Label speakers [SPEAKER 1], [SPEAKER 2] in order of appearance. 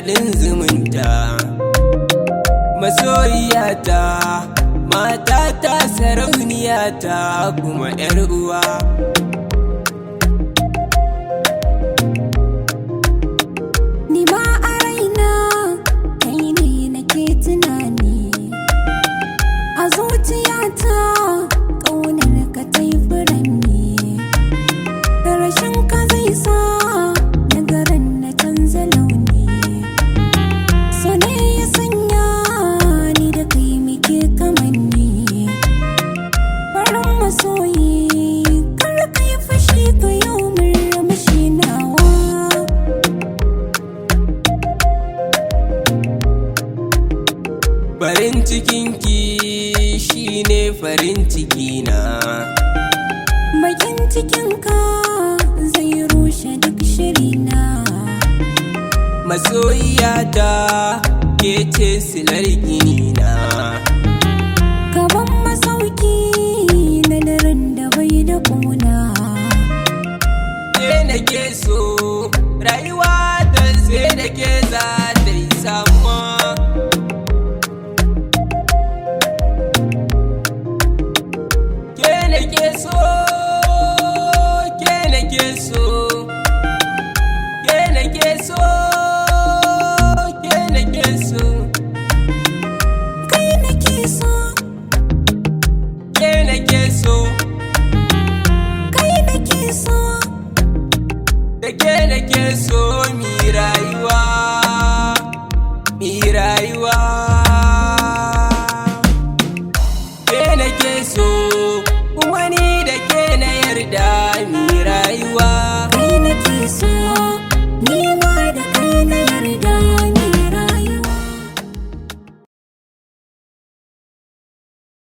[SPEAKER 1] Daɗin zumunta. Masoyiyata, matata, sarauniyata, kuma 'yar uwa.
[SPEAKER 2] Ni ma a raina kai ne nake tunani. A zuciyata ƙaunar ka ta yi furanni. Rashin ka zai sa nagaran na canza launi. So ne ya sanya ni da kai muke kamanni. Farin masoyi, kar ka yi fushi, ka yi murmushi nawa.
[SPEAKER 1] Farin cikinki shine farin cikina.
[SPEAKER 2] Bakin cikinka zai rushe duk shirina.
[SPEAKER 1] Masoyiyata, ke ce silar ginina.
[SPEAKER 2] Gaban masauki na daren da bai da ƙuna.
[SPEAKER 1] Ke nake so, rayuwa ta sai da ke za ta yi samuwa. Ke nake so, ke nake so, ke nake so, ke nake so.
[SPEAKER 2] Kai nake so,
[SPEAKER 1] Ke nake so,
[SPEAKER 2] kai nake so.
[SPEAKER 1] Da ke nake so mi rayuwa, mi rayuwa.